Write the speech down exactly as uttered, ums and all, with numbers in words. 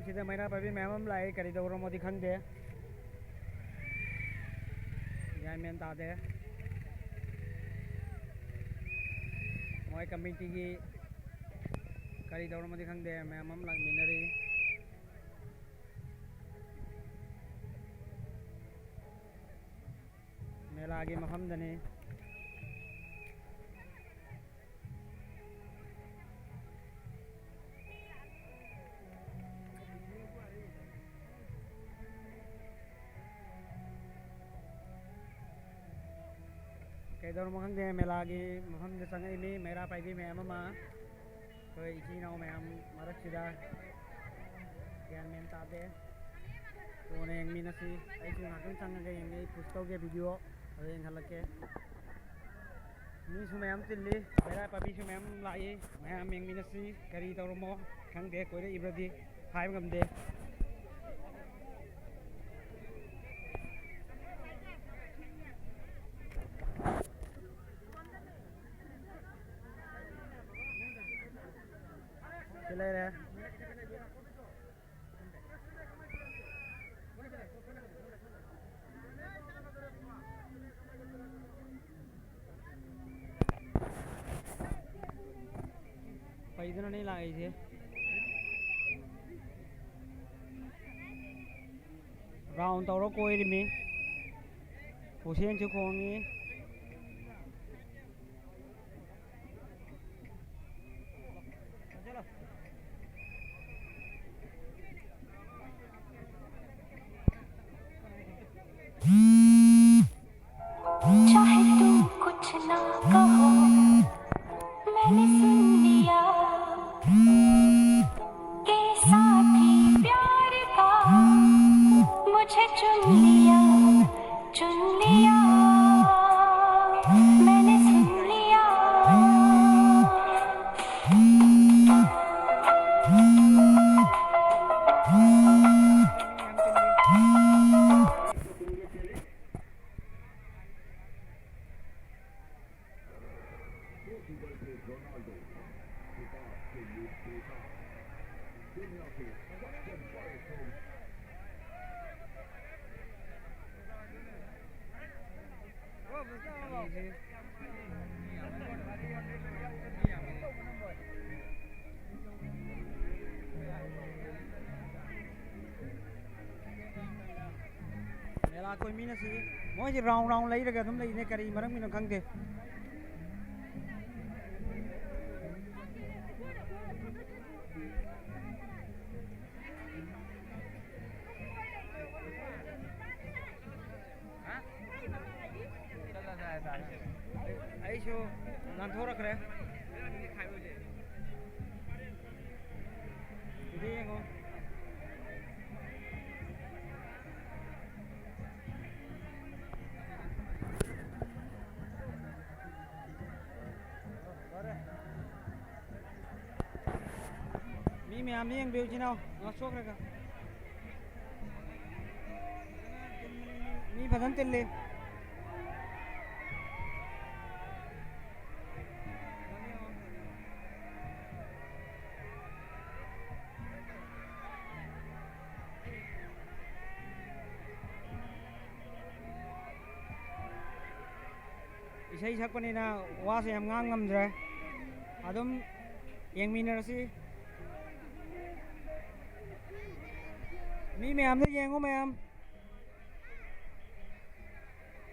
ꯁꯤꯗ ꯃꯩꯔꯥ ꯄꯥꯏꯕꯤ ꯃꯌꯥꯝ ꯑꯃ ꯂꯥꯛꯏ, ꯀꯔꯤ ꯇꯧꯔꯝꯃꯣꯗꯤ ꯈꯪꯗꯦ, ꯒ꯭ꯌꯥꯟ ꯃꯦꯟ ꯇꯥꯗꯦ꯫ ꯃꯣꯏ ꯀꯃꯤꯇꯤꯒꯤ ꯀꯔꯤ ꯇꯧꯔꯝꯃꯣꯗꯤ ꯈꯪꯗꯦ, ꯃꯌꯥꯝ ꯑꯃ ꯂꯥꯛꯃꯤꯟꯅꯔꯤ꯫ ꯃꯦꯂꯥꯒꯤ ꯃꯐꯝꯗꯅꯤ꯫ ꯀꯩꯗꯧꯔꯝꯃꯣ ꯈꯪꯗꯦ, ꯃꯦꯂꯥꯒꯤ ꯃꯐꯝꯗ ꯆꯪꯉꯛꯏꯅꯤ ꯃꯩꯔꯥ ꯄꯥꯏꯕꯤ ꯃꯌꯥꯝ ꯑꯃ꯫ ꯑꯩꯈꯣꯏ ꯏꯆꯤꯟ ꯏꯅꯥꯎ ꯃꯌꯥꯝ ꯃꯔꯛꯁꯤꯗ ꯒ꯭ꯌꯥꯟ ꯃꯦꯟ ꯇꯥꯗꯦ꯫ ꯀꯣꯟꯅ ꯌꯦꯡꯃꯤꯟꯅꯁꯤ꯫ ꯑꯩꯁꯨ ꯉꯥꯛꯇꯪ ꯆꯪꯉꯒ ꯌꯦꯡꯒꯦ, ꯑꯩ ꯄꯨꯁ ꯇꯧꯒꯦ ꯚꯤꯗꯤꯑꯣ, ꯑꯗꯨ ꯌꯦꯡꯍꯜꯂꯛꯀꯦ꯫ ꯃꯤꯁꯨ ꯃꯌꯥꯝ ꯆꯤꯜꯂꯤ, ꯃꯩꯔꯥ ꯄꯥꯏꯕꯤꯁꯨ ꯃꯌꯥꯝ ꯂꯥꯛꯏ꯫ ꯃꯌꯥꯝ ꯌꯦꯡꯃꯤꯟꯅꯁꯤ꯫ ꯀꯔꯤ ꯇꯧꯔꯝꯃꯣ ꯈꯪꯗꯦ, ꯀꯣꯏꯔꯛꯏꯕ꯭ꯔꯗꯤ ꯍꯥꯏꯕ ꯉꯝꯗꯦ꯫ ꯁꯤ ꯂꯩꯔꯦ꯫ ꯄꯩꯗꯨꯅꯅꯦ ꯂꯥꯛꯏꯁꯦ꯫ ꯔꯥꯎꯟ ꯇꯧꯔ ꯀꯣꯏꯔꯤꯃꯤ꯫ ꯍꯨꯁꯦꯟꯁꯨ ꯈꯣꯡꯉꯤ꯫ चाहे तुम कुछ ना कहो, मैंने सुन लिया। के साथी प्यार का मुझे चुन लिया, चुन लिया, मैंने सुन लिया। ꯃꯦꯂꯥ ꯀꯣꯏ ꯃꯤꯅ ꯁꯤ, ꯃꯣꯏꯁꯤ ꯔꯥꯎꯟ ꯔꯥꯎꯟ ꯂꯩꯔꯒ ꯑꯗꯨꯝ ꯂꯩꯅꯦ, ꯀꯔꯤ ꯃꯔꯝꯒꯤꯅꯣ ꯈꯪꯗꯦ꯫ ꯑꯩꯁꯨ ꯅꯥꯟꯊꯣꯔꯛꯈ꯭ꯔꯦ꯫ ꯁꯤꯗ ꯌꯦꯡꯉꯣ꯫ ꯃꯤ ꯃꯌꯥꯝꯗ ꯌꯦꯡꯕꯤꯌꯨ, ꯏꯆꯤꯟ ꯏꯅꯥꯎ, ꯉꯥꯎꯊꯣꯛꯈ꯭ꯔꯒ꯫ ꯃꯤ ꯐꯖꯅ ꯇꯤꯜꯂꯤ꯫ ꯏꯁꯩ ꯁꯛꯄꯅꯤꯅ ꯋꯥꯁꯦ ꯌꯥꯝ ꯉꯥꯡ ꯉꯝꯗ꯭ꯔꯦ꯫ ꯑꯗꯨꯝ ꯌꯦꯡꯃꯤꯟꯅꯔꯁꯤ꯫ ꯃꯤ ꯃꯌꯥꯝꯗ ꯌꯦꯡꯉꯨ ꯃꯌꯥꯝ꯫